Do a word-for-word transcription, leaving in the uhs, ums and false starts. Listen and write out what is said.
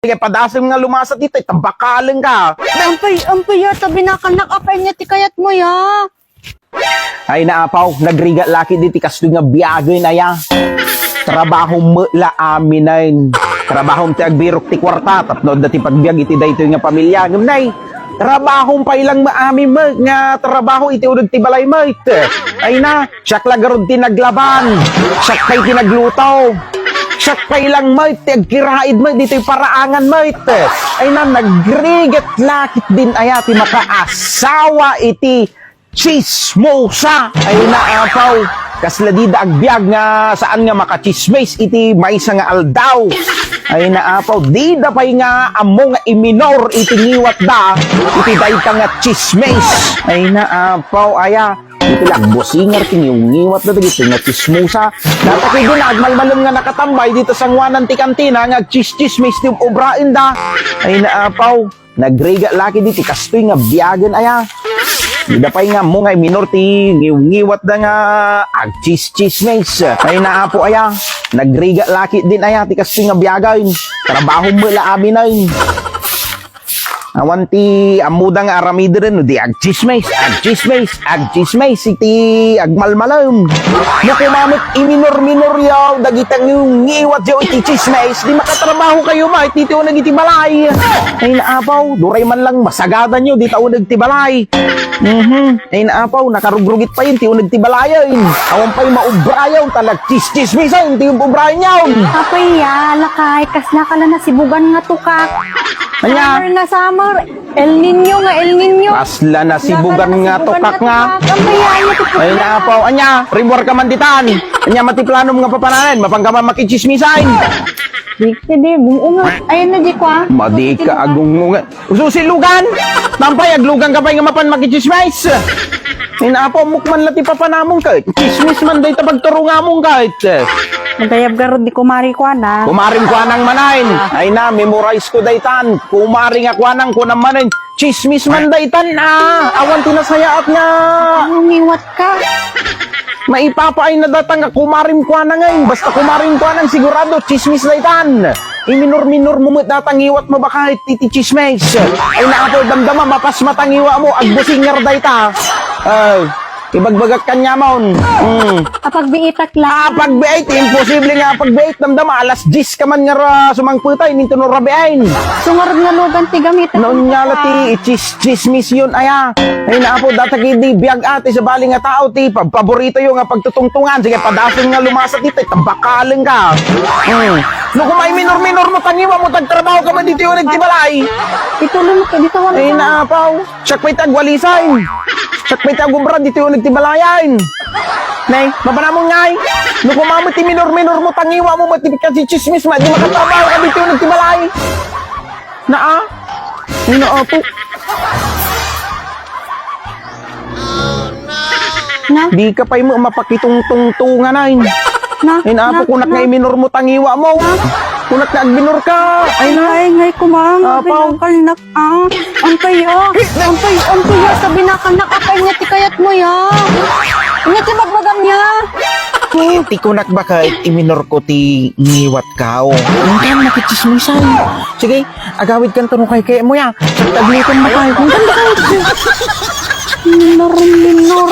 Sige, padasem nga lumasa dita, ita bakaleng ka. Ampay, ampay, ya, ta binakalnak, apay nga ti kayat mo, ya? Ay, naapaw, nagrigat lakit diti kastoy nga biagen, aya. Trabahom met la aminen. Trabahom ti agbirok ti kuarta, tapno adda ti pagbiag iti daytoy nga pamilia. Ngem nay, trabahom pay lang met amin met nga trabaho iti uneg ti balay met. Ay na, siak la garud ti naglaban. Siak pay ti nagluto. Siak pay lang met ti agkiraid met ditoy paraangan met. Ay na, nagrigat lakit din aya ti makaasawa iti Chismosa! Ay naapaw! Kasla dida agbiag nga saan nga makachismis iti maysa nga aldaw. Ay naapaw, dida pay nga ammo nga iminor iti ngiwatda iti dayta nga chismis. Ay naapaw, aya. Iti la agbusingar ti ngiwngiwatda dagiti nga chismosa. Data kay di na agmalmalem nga nakatambay dita sangoanan ti kantina nga agchischismis ti ub-obraenda. Ay naapaw. Nagrigat lakit diti kastoy nga biagen aya. Dida pay nga ammo nga iminor ti ngiwngiwatda nga agchischismis. Ay naapo aya. Nagrigat lakit din aya ti kastoy nga biagen. Trabahom met la aminen. Awan ti ammoda nga aramiden no di agchismis, agchismis, agchismis iti agmalmalem. No kuma met iminor-minoryo dagiti ngiwngiwatyo iti chismis, di makatrabaho kayo met iti uneg iti balay. Ay naapaw, duray man lang masagadanyo dita uneg ti balay. Mhm. Ay naapaw, nakarugrugit pay ti uneg ti balayen. Awan pay maubrayo, ta nagchischismisan ti ubrayenyo. Apay ya, lakay, kasla ka la nasibugan nga tukak. Anya? Summer nga summer, El Niño nga El Niño. Kasla nasibugan nga tukak nga. Apay ya, anya ti problema? Ay naapaw, anya, rimmuar ka man ditan. Anya, mati planom nga papananen, mapan ka man makichismisan. Di, di, di, gung-unga. Ayan na, di ko, ah. Madi ka, agung-unga. Ususilugan! Tampay, aglugan ka pay nga mapan makichismis! Inapo, mukman la ti papanamon ka. Chismis man dayta pagturungamon ka. Nagayab garud di kumari ko, anak. Kumaring kuanang manen. Ay na, memorize ko daytan. Kumari nga kuanang kunam manen. Chismis man daytan, ah. Awan ti nasayaat nga. Ano, ngiwat ka? Maipapaay na data nga kumarim kuana ngay. Basta kumarim kuana, sigurado, chismis daytan. Iminor-minor mo met data ngiwat mo baka iti chismis. Ay, naapo, damdama, mapas matangiwa mo, agbusingar dayta. Ay, ibagbagak kanyamon. Mm. Apagbiitak la. Apagbiit, imposible nga apagbiit. Damdama, alas diyes ka man nga ra sumangpetay, ninto no rabiin. Sungarod nga lugan ti gamit. Naon nga la ti ichis-, chismis yun, aya. Ay, naapo, data kidi biag ati sa bali nga tao, ti pab-, paborito yo nga pagtutungtungan. Sige, padason nga lumasa dito, tabakaleng ka. Hmm. No, kung may minor-minor mo, tangiwa mo, tagtrabaho ka man dito yung nagtibalay. Ituloy mo ka dito, wala. Ay, naapaw. Siak pay ti agwalisan. Siak pay ti agubra ditoy uneg ti balayan. Nay, mapanamon ngay. No kuma met ti minor-minor mo, tangiwa mo met ti kachichismis, di makatrabaho ka ditoy uneg ti balay. Naa? Ay, naapo. Na? Di ka pay mo mapakitungtungtungan ay. Na? Ay, naapo, na? Kunak nga iminor mo, tangiwa mo. Na? Kunak nga agminor ka. Ay, na. Ay, ngay, kumang. Apaw. Binakalnak. Ah, ampay, ah. Ampay, ampay, ah. Sabi na ka, nakakain niya ti kayat mo, ya. Ano ti magbagam niya? Eh, ti kunak baka iminor ko ti ngiwat ka, oh. Ang kan makichismisan. Sige, agawid kan tanong kay kaya mo, ya. Taglitan mo tayo. Minor, minor.